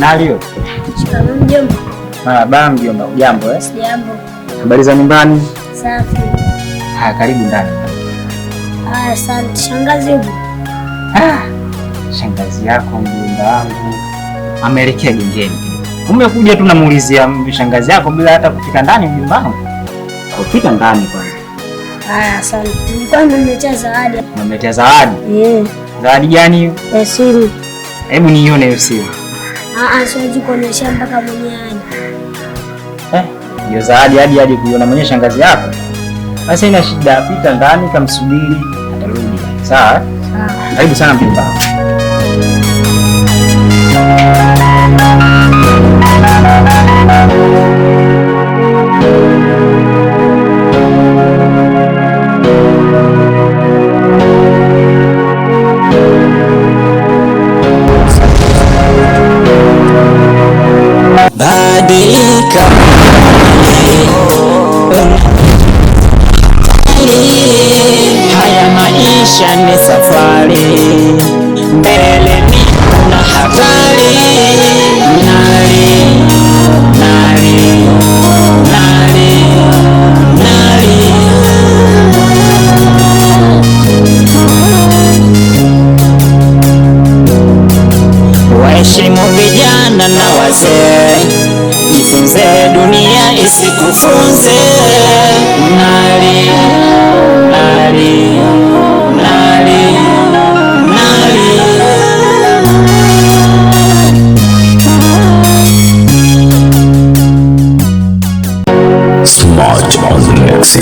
Mnalio. Shikamoo mjomba. Marhaba mjomba, hujambo eh? Sijambo. Habari za nyumbani? Safi. Haya, karibu ndani. Haya, asante. Shangazi yupo? Ah, shangazi yako mjomba wangu ameelekea gengeni. Umekuja tu namuulizia shangazi yako bila hata kufika ndani mjomba wangu. Kupita ndani kwanza. Haya, asante. Nilikuwa nimemletea zawadi. Umemletea zawadi? Eh. Zawadi gani hiyo? Ya simu. Hebu niione hiyo simu. Ah, siwezi kuonyesha mpaka mwenyewe aje. Hiyo zawadi hadi aje kuiona mwenyewe shangazi yako. Basi ina shida, pita ndani kamsubiri atarudi. Sawa? Sawa. Karibu sana mjomba wangu. Badilika, haya maisha ni safari, mbele ni kuna hatari. Nali, nali, nali, nali. Waheshimu vijana na wazee, jifunze dunia isikufunze. Nali, nali, nali, nali. Smart on the Lexi.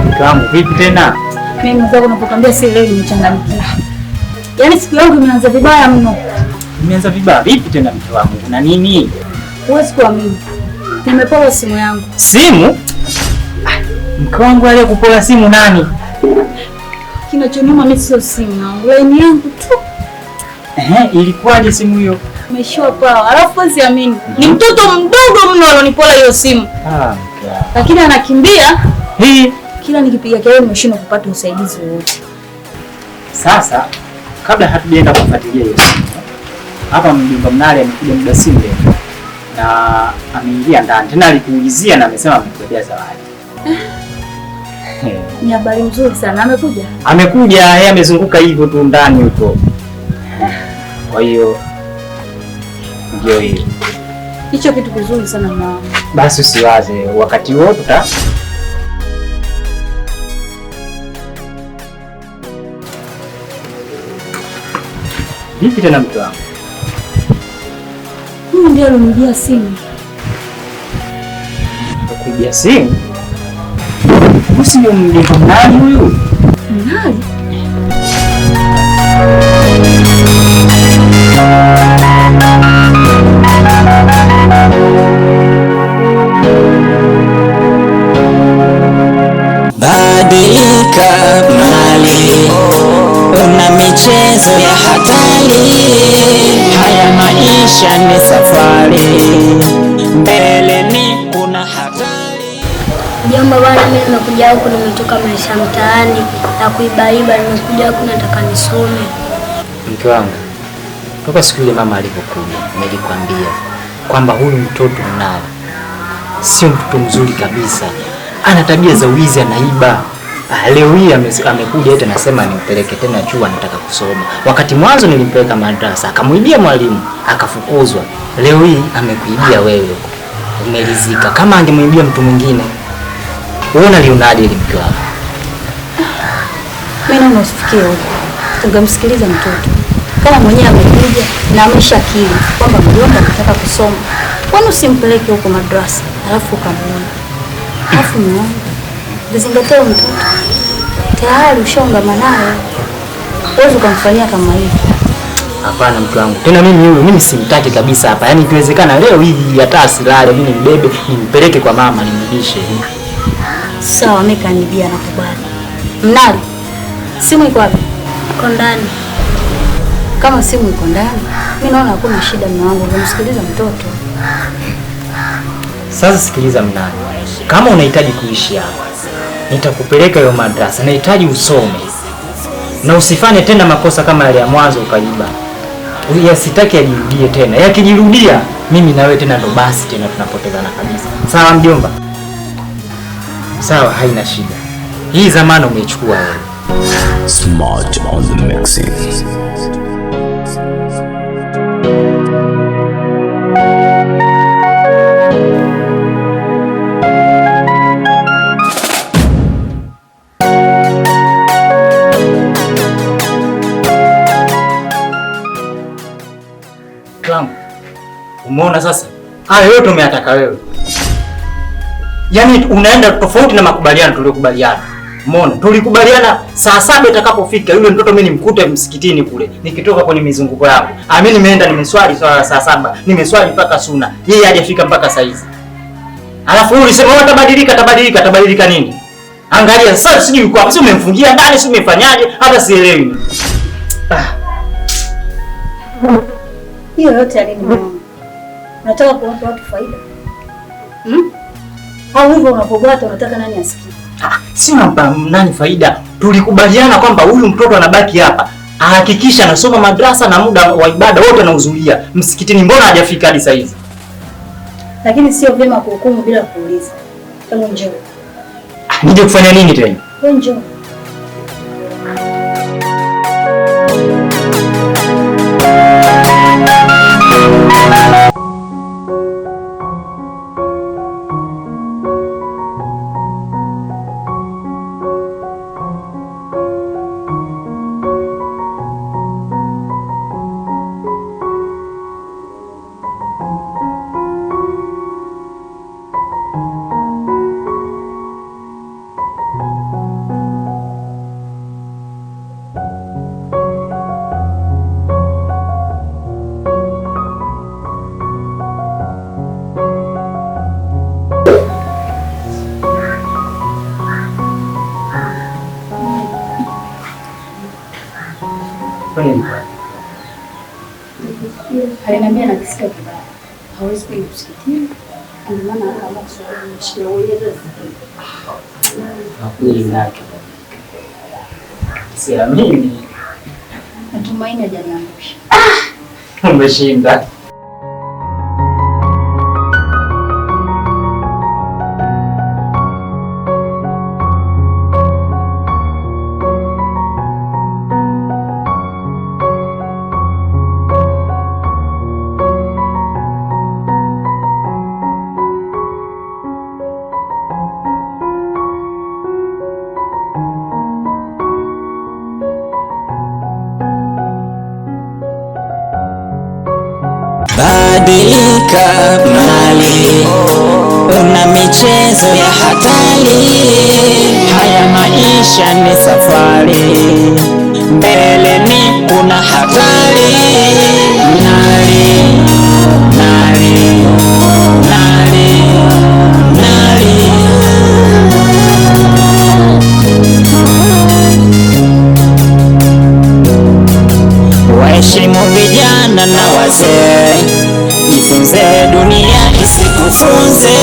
Mke wangu vipi tena? Mimi mwenzako napokuambia si leo nimechanganyikiwa. Yaani siku yangu imeanza vibaya mno. Imeanza vibaya vipi tena mke wangu? Kuna nini? Huwezi kuamini. Nimepola simu yangu. Simu? Mke wangu aliyekupola simu nani? Kinachoniuma mimi sio simu yangu, line yangu tu. Ehe, ilikuwaje simu hiyo? Imeishiwa power. Alafu huwezi amini. Ni mtoto mdogo mno alionipola hiyo simu. Ah, mke wangu. Lakini anakimbia. Hii kila nikipiga kelele nimeshindwa kupata usaidizi wowote. Sasa kabla hatujaenda kufuatilia hiyo simu, hapa mjomba Mnali amekuja muda si mrefu na ameingia ndani tena, alikuulizia na amesema amekuletea zawadi. Ni habari nzuri sana. Amekuja? Amekuja, yeye amezunguka hivyo tu ndani huko. Kwa hiyo ndio hiyo. Hicho kitu kizuri sana mama. Basi usiwaze, wakati huo tuta Vipi tena mke wangu? Huyu ndiye aloniibia simu. Kuibia simu? Huyu ndio mjomba Mnali huyu? Mnali? Badilika Mnali, una michezo ya hatari. Haya maisha ni safari, mbele ni kuna hatari. Mjomba bwana, mimi nimekuja huku, nimetoka maisha mtaani na kuibaiba, nimekuja huku nataka nisome. Mke wangu, toka siku ile mama alipokuja nilikwambia kwamba huyu mtoto Mnali sio mtoto mzuri kabisa, ana tabia za wizi, anaiba. Leo hii amekuja eti anasema nimpeleke tena chuo, anataka kusoma. Wakati mwanzo nilimpeleka madrasa, akamuibia mwalimu, akafukuzwa. Leo hii amekuibia wewe huko. Umelizika. Kama angemuibia mtu mwingine. Wewe unalionaje ile mke wako? Mimi naona usifikie huko. Ungemsikiliza mtoto. Kama mwenyewe amekuja na ameshakiri kwamba mjomba anataka kusoma, kwani usimpeleke huko madrasa alafu ukamuona? Alafu muone. Uzingatie mtoto. Tayari ushaungama naye. Wewe ukamfanyia kama hivi. Hapana mtu wangu. Tena mimi huyu mimi simtaki kabisa hapa. Yaani ikiwezekana leo hivi hata asilale, mimi nimbebe nimpeleke kwa mama nimrudishe. Sawa, mimi kanibia nakubali. Mnali, simu iko wapi? Iko ndani. Kama simu iko ndani, mimi naona hakuna shida mume wangu, ungemsikiliza mtoto. Sasa sikiliza Mnali. Kama unahitaji kuishi hapa, nitakupeleka hiyo madrasa. Nahitaji usome. Na usifanye tena makosa kama yale ya mwanzo ukaiba. Yasitaki yajirudie tena. Yakijirudia, mimi na wewe tena ndo basi tena tunapotezana kabisa. Sawa mjomba? Sawa, haina shida. Hii zamana umeichukua wewe. Smart on the mixing. Umeona sasa? Hayo yote umeyataka wewe. Yaani unaenda tofauti na makubaliano tuliyokubaliana. Umeona? Tulikubaliana saa 7 itakapofika yule mtoto mimi nimkute msikitini kule nikitoka kwenye mizunguko yangu. Mimi nimeenda nimeswali swala saa 7, nimeswali mpaka suna. Yeye hajafika mpaka saa hizi. Alafu wewe ulisema wewe atabadilika, atabadilika, atabadilika nini? Angalia sasa sijui yuko wapi, si umemfungia ndani, si umefanyaje, hata sielewi. Hiyo yote ya nini mama? Unataka kuwapa watu faida? Au hivyo unapobwata unataka nani asikie? Si nampa nani faida? Tulikubaliana kwamba huyu mtoto anabaki hapa. Ahakikisha anasoma madrasa na muda wa ibada wote anahudhuria msikitini. Mbona hajafika hadi saa hizi? Lakini sio vyema kuhukumu bila kuuliza. Hebu njoo. Nije kufanya nini tena? Wewe njoo. Aliniambia anajisikia vibaya. Hawezi kuja msikitini. Ndio maana akaamua kuswali. Kweli nake. Siamini. Natumaini hajaniangusha. Umeshinda. Badilika mali, una michezo ya hatari. Haya maisha ni safari, mbele ni kuna hatari. Nali, nali, nali, nali. Waheshimu vijana na wazee, jifunze dunia isikufunze.